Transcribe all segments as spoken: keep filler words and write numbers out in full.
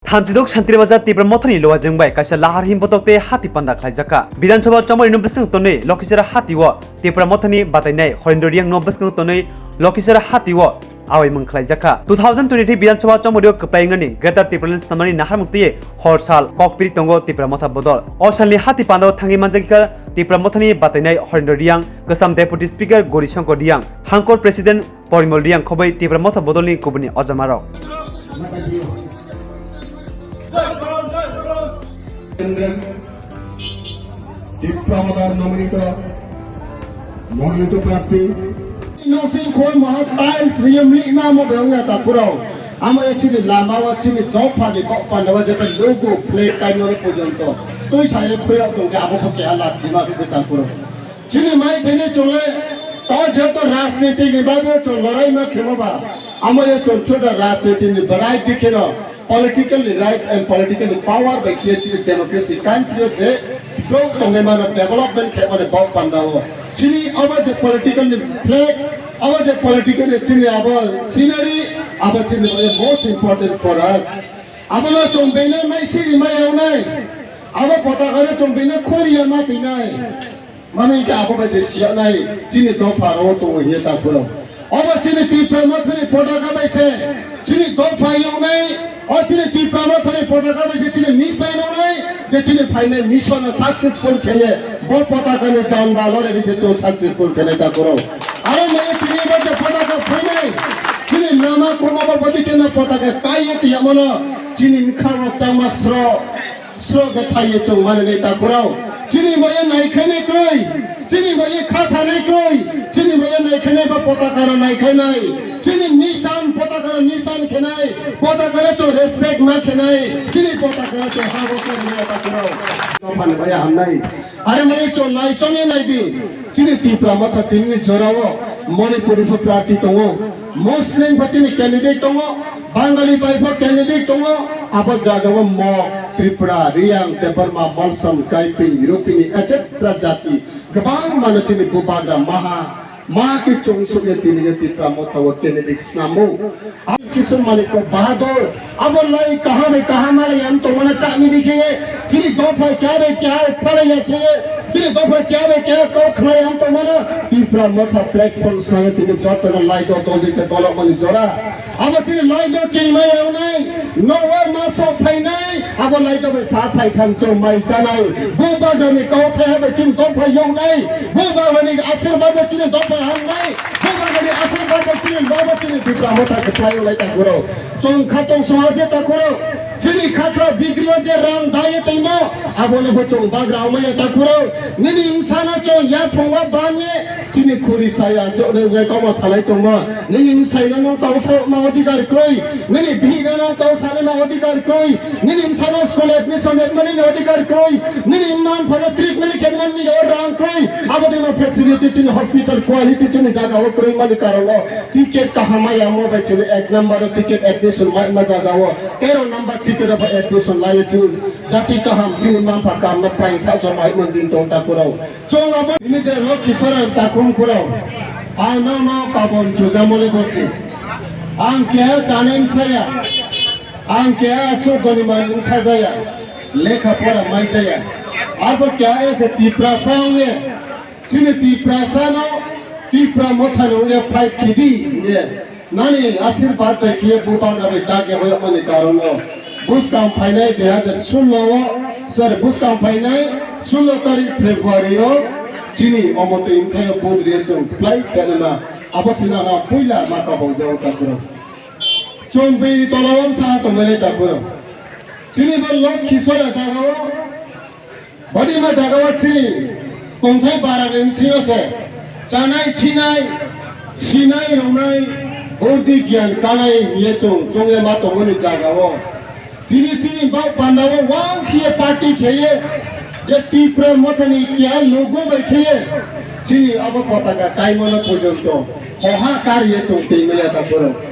Thanchidok Shantirbajar Tipra Mothani Luwajwng bai kaisa lahar himbotok tei hati panda khlaijakha. Bidhan Sabha chongmari no bwswng tonwi Lokhichara hati o Tipra Mothani batainai Horendra Riyang no bwswng tonwi Lokhichara hati o awaimwng khlaijakha. Two thousand twenty-three Bidhan Sabha chongmari o kwplai wngnani Greater Tipraland snamnani naharmung twi hor sal kok piri tongo Tipra Motha bodol. O salni hati panda o thangwi manjakha Tipra Mothani batainai Horendra Riyang, Kwcham Deputy Speaker Gori Shankar Riyang, Hangkor President Porimol Riyang khobwi Tipra Motha bodolni kubuni ojamarok. Tipra Motha nominito, nominito prarthi. Nusing khoi maha tiles riyam lima mo beong ya ta purao. Amo ya chini lama wa chini dopha ni kok panda wa jeta logo plate kaino porjonto. Tui saya pura tongke abo ko kya la chima se ta purao. Chini mai tene chole, to jeto rajniti ni babe chol lorai ma khemo ba. Amo ye chol choda rajniti ni barai dikheno, political ni rights and political ni power bai khiye chini democracy country o je growth tongnai mano development khe mane bok panda o. Chini abo je political ni flag, abo je political ni chini abo scenery, abo chini most important for us. Abo no chong beno nai sini mai yawnai, abo potaka no chong beno khoriya ma tinai. Mani khe abo bai je siya nai, chini dopha ro tongo hiye ta phuro. Obo chini Tipra Mothani potaka bai se, chini dopha yong nai, o chini Tipra Mothani potaka bai se chini mission yong nai, je chini phainai mission no successful kheye, bo potaka ni janda lore bise chwng successful khenai ta phuro. Aro mani chini bo je potaka phainai, chini lama koma bo bodi kena potaka kaiye tiya mano, chini mkha o chama sro. Sro de thaiye chwng mani ni takhurao. Chini boye naikhainai kroi. Chini boye khasanai kroi. Chini boye naikhainai ba potaka no naikhainai. Chini nisan potaka no nisan khenai. Potaka no chwng respect ma khenai. Chini potaka no chwng habo khe ni takhurao. Tophan boye hamnai. Are mani chwng nai chwng ye nai di. Chini Tipra Motha tini ni jorao Manipuri pho prarthi tongo, Muslim pho chini candidate tongo, Bangali bai pho candidate tongo, abo jagao Mok, Tripura, Riyang, Debbarma, Malsam, Kaiping, Rupini, et cetera jati kwbangma no chini bubagra maha, maha khe chwng sukya tini ni Tipra Motha o candidate snamo. Kishore Manik Bahadur, abo lai kaham bai kaham malai ang tongmana chani bikhe, chini dopha kya bai kya phalai ya khe, chini dopha kya bai kya kok khlai ang tongmana, Tipra Motha platform saya tini joto na lai do tol dikhe tolok mani jora. Abo tini lai do kingmai ang nai, nowa ma sok phai nai, abo lai do bai sa phai khan chong mai chanai. Bo bagani kok thai bai chini dopha yong nai, bo bagani asir bai chini dopha hang nai. Bumani aswk babo chini babo chini Tipra Motha khe phaio lai takhurao. Chwng khatong songha se takhurao. Chini khatra degree o je rang daiye tongmo, abono bo chwng bagra wngmaya takhurao. Nini wngsano chwng yaphangma bangye chini khuri saya chwng wngwi tongma salai tongma. Nini wngsaino nwng tongsa ma odhikar kwrwi. Nini bihikno nwng tongsa ma odhikar kwrwi. Nini wngsano school admission rwmani ni odhikar kwrwi, nini mma mpha no treatment khe mani ni o rang kwrwi, abo de ma facility chini hospital quality chini jaga o kwrwi mani karon o ticket kaham maya mo bai chini ek number o ticket admission mai ma jaga o tero number ticket o admission lai chini jati kaham chini mma mpha kam no phaing sa so mai mon din tong ta kwrwi. Chwng abo tini je Lokhi Soran takhum kwrwi. Ang no no pabon chuja mole bosi. Ang keha chanai saya. Ang keha aswk dhoni manwi sajaya, lekha pora maijaya. Abo keha se Tiprasa wngya, chini Tiprasa no, Tipra Motha no wngya fight khidi wngya. Nani asir bar bai khiye bubagra bai dagya hoyok mani karon o. Buskang phainai dui hazar sullo o, sorry, buskang phainai sullo tarik February o, chini omo twi wngthai o budri o chwng flight khainama. Abo sina na puila ma kabok jao takhurok. Chwng bini tolao sa tongmani takhurok. Chini bo Lokhi Sora jagao, bodi ma jagao chini kongthai bara ni bisingo se chanai, chinai, sinai, romnai, burdi, giyan, kanai, ye chwng, chwng ye ma tongmani jagao. Tini chini bak pandao wang khiye party kheye, je Tipra Mothani kiya logo bai kheye, chini abo potaka kaimano porjonto hoha kariye chwng twi maya takhurok.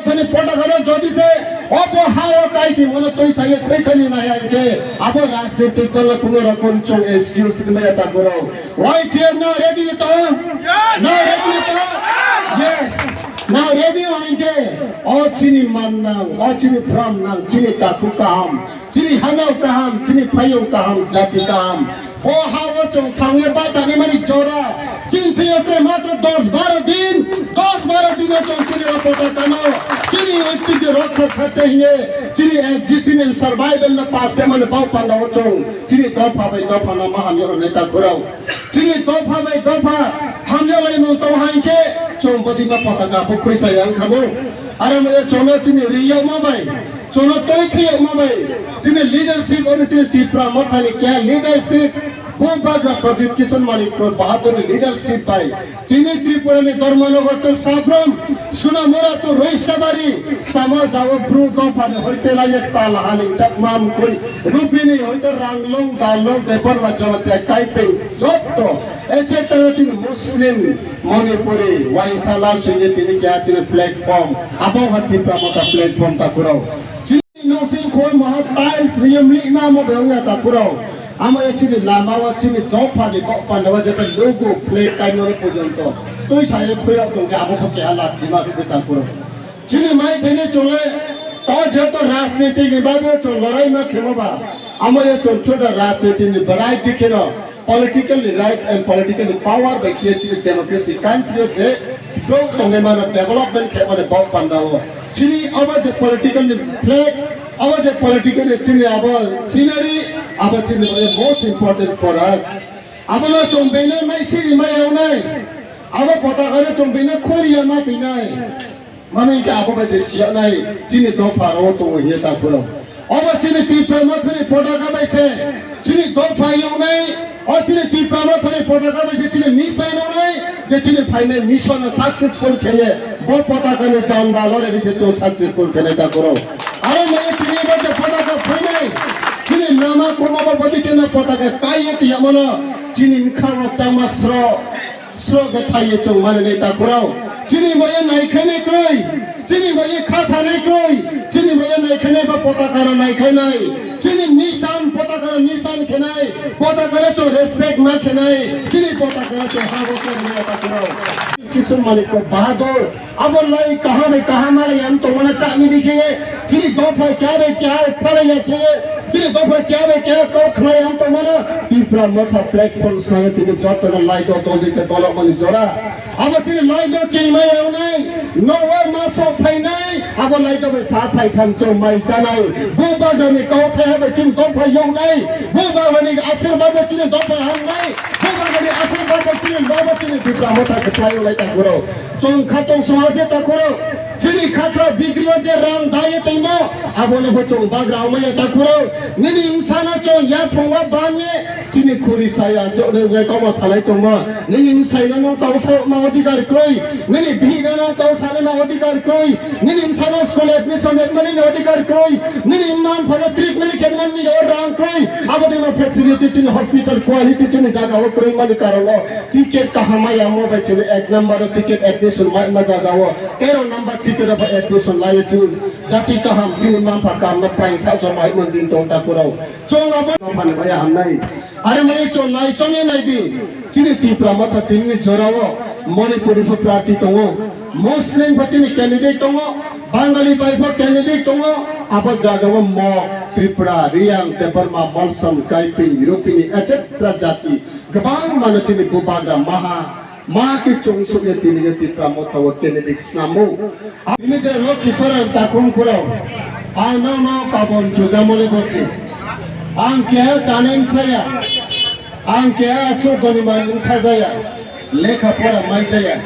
Thani potaka no jodi se obo ha o kai di mono twi saye thwi thani nai ai ke abo rajnitik dol kuno rokom chong excuse ni maya ta goro. Y T F no ready to? Yes! No ready to? Yes! Nang ready o hinkhe, o chini mannang, o chini pramnang, chini takhuk kaham, chini hanao kaham, chini phaiyung kaham, jati kaham. O ha-o chwng thangwi bachani mani jora. Chini thwiyo kre matro dos baro din, dos baro dino chwng chini rok potakano, chini oitijyo rokha sakte hiye, chini existence and survival no pass khe mani bau panda o chwng, chini dopha bai dopha no ma hamya rok neta khurao. Chini dopha bai dopha hamya lai mung tong hai khe chwng bodima potaka bo khuisa yang khamu. Are mo chwngno chini riyama bai, chwngno twi thiyama bai, chini leadership, ono chini Tipra Mothani kya leadership, bo bagra Pradyut Kishore Manik Bahadur ni leadership bai, tini Tripura ni Dharmanagar to Sabram, Sunamura to Roisabari, sama jawa bru dopha ni hoite lai ek tala hani chakmam koi, Rupini hoite Ranglong, Darlong, Debbarma, Jamatia, Kaipeng, jotto, et cetera chini Muslim, Manipuri, Waisala, Sunyatini kya chini platform, abo ha Tipra Motha platform ta kurao. Chini Nungsing khoi maha tiles riyam lima mo beong ya ta kurao. Amo ya chini lama wa chini dopha ni kok panda wa jeta logo plate kaino ro pojonto. Tui sa ye khoya tong ke abo ko ke ala chima ke ta kurao. Chini mai thene chole ta jeto rajniti ni babe chol lorai ma khemo ba. Amo ya chol choda rajniti ni barai dikheno. Politically rights and politically power bai khe chini democracy country o je bro tongnai mano development khe mani bok panda o. Chini abo je political ni flag, abo je political ni chini abo scenery, abo chini abo most important for us. Abo no chwng bino nai siri ma yawnai, abo potaka no chwng bino khori ya ma twi nai. Mano hingke abo bai je siyaknai chini dopha ro tongo hiye ta phuro. Obo chini Tipra Mothani potaka bai se chini dopha yoknai, o chini Tipra Mothani potaka bai se chini mission yoknai, je chini phainai mission no successful kheye, bo potaka ni janda lore bise chwng successful khenai ta phuro. Aro mai chini bo je potaka phainai, chini lama koma bo bodi kena potaka kaiye tiyamano, chini bwkha bo chama sro. Sro khe thaiye chwng mani nai ta khurao. Chini bai ye nai khainai kroi. Chini bai ye kha sanai kroi. Chini bai ye nai khainai ba potaka no nai khainai. Chini nisan potaka no nisan khenai. Potaka no chwng respect ma khenai. Chini potaka no chwng ha bo khe nai ta khurao. Kishore Manik Bahadur. Abo lai kaham bai kaham malai ang tongmana chani bikhe, chini dopha kya bai kya phalai ya khe, chini dopha kya bai kya kok khlai ang tongmana, Tipra Motha platform sai tini joto no lai do dol dikhe dolok mani jora. Abo tini lai do kei mai ang nai, no wa ma sok phai nai, abo lai do bai sa phai khan chong mai chanai, bo bagani kau thai abo chini dopha yong nai, bo bagani asir ba chini dopha ham nai, bo bagani asir ba chini baba chini Tipra Motha khlai lai ta guro. Chwng kha tong song ase ta khoro. Chini khakra degree o je rang dai tongmo, abono bo chwng bagra wngmaya ta khoro. Nini wngsano chwng ya phungwa bangye, chini khuri saya, chwng koma salai tongma. Nini wngsaino nung tau sa ma odhikar kroi. Nini bihikno nung tau salai ma odhikar kroi. Nini wngsano school admission rimani odhikar kroi. Nini mma phano treatment khenmani rang kroi. Aboni ma facility chini hospital quality chini jaga o kroi mani karon o. Ticket kaham maya mo bai chini ek number o ticket admission ma, ma jaga o. Tero number ticket o admission lai chini jati kaham chini mampha kam no prang sa so mai mon din tong ta kurao. Chong abo no pan maya hamnai. Are mai chong nai chong ye nai di. Chini Tipra Motha tini ni jora o Manipuri pho prarthi tongo. Muslim pho chini candidate tongo. Bangali bai pho candidate tongo. Abo jaga o Mog, Tripura, Riyang, Debbarma, Molsom, Kaiping, Rupini, et cetera jati. Kwbangma no chini bubagra maha, ma khe chwng sukya tini khe Tipra Motha o candidate snamo. Tini je Lokhi Soren takhum khurao, ang nono pabon chujamole bosi. Ang keha chanai saya, ang keha asuk doni man sajaya, lekha pora mai jaya.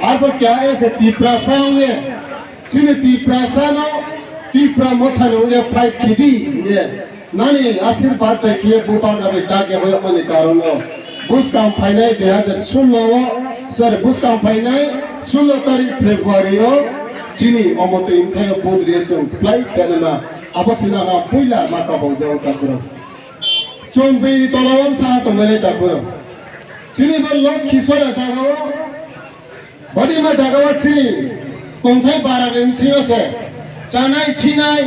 Abo keha ese Tiprasa ongya. Chini Tiprasano, Tipra Mothano wngya fight khidi, ye. Nani asir bar tai kiye bupa nabi dagi hoyok mani karono. Buskang phainai dui hajar sullo o, sorry, buskang phainai sullo tarik February o, chini omoto imthayo budriya chwng flight belema. Abo sina ha puila maka bojao takuro. Chwng bini tolawam saha tongmani takuro. Chini bo Lokhi Sora jagao, Badi ma jaga o chini tongthai bara ni bisingo se chanai, chinai,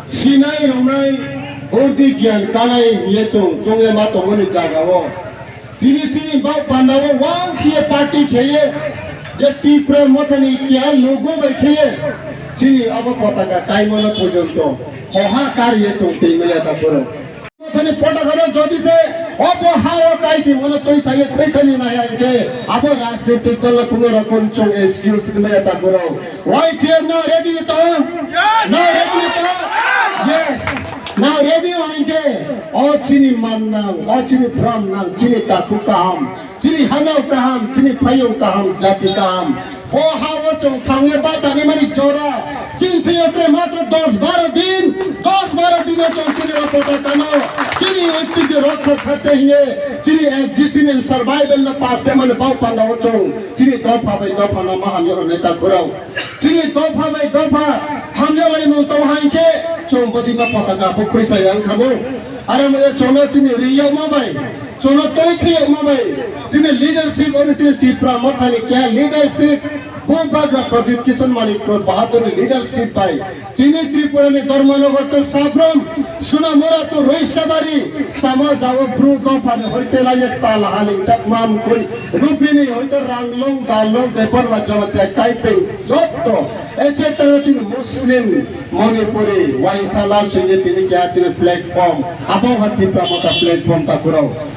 sinai, romnai, burdi giyan kanai hiye chwng chwngya ma tongmani jaga o. Tini chini bak panda o wang khiye party kheye, Je Tipra Mothani kiya logo bai kheye chini abo potaka kaimano porjonto hoha kariye chwng twi maya ta borok. Mothani potaka no jodi se obo ha o kai ti mono twi saye twi thani naya hingke abo rajnitik dol no kuno rokom chwng excuse maya ta borok. Y T F no ready to? No ready to? Yes. No ready hingke o chini mannang, o chini pramnang, chini takhuk kaham. Chini hanao kaham, chini phaiyong kaham, jati kaham. O ha o chwng thangwi bachani mani jora. Chini thwiyo tre matro dos baro din, dos baro dino chwng chini o potakano. Chini o chini rokha sakte hiye, chini existence and survival no pass khe mani bau panda o chwng. Chini dopha bai dopha no maham yoro neta khurao. Chini dopha bai dopha hamya lai mung tong hai khe chwng bodi ma potaka bo khuisa yang khamu. Are mo chwngno chini riyo ma bai. Chwngno twi thwiyokma bai chini leadership, oni chini Tipra Mothani keha leadership, Bubagra Pradyut Kishore Manik Bahadur ni leadership bai tini Tripura ni Dharmanagar to Sabram, Sunamura to Roisabari, sama jawo bru dopha ni hoite laye Talahani, Chakma, Mukui, Rupini hoite Ranglong, Dalong, Debbarma, Jamatia, Kaipeng, jotto, et cetera chini Muslim, Manipuri, Waisala, Sunyi tini keha chini platform, abo ha Tipra Motha platform ta kurao.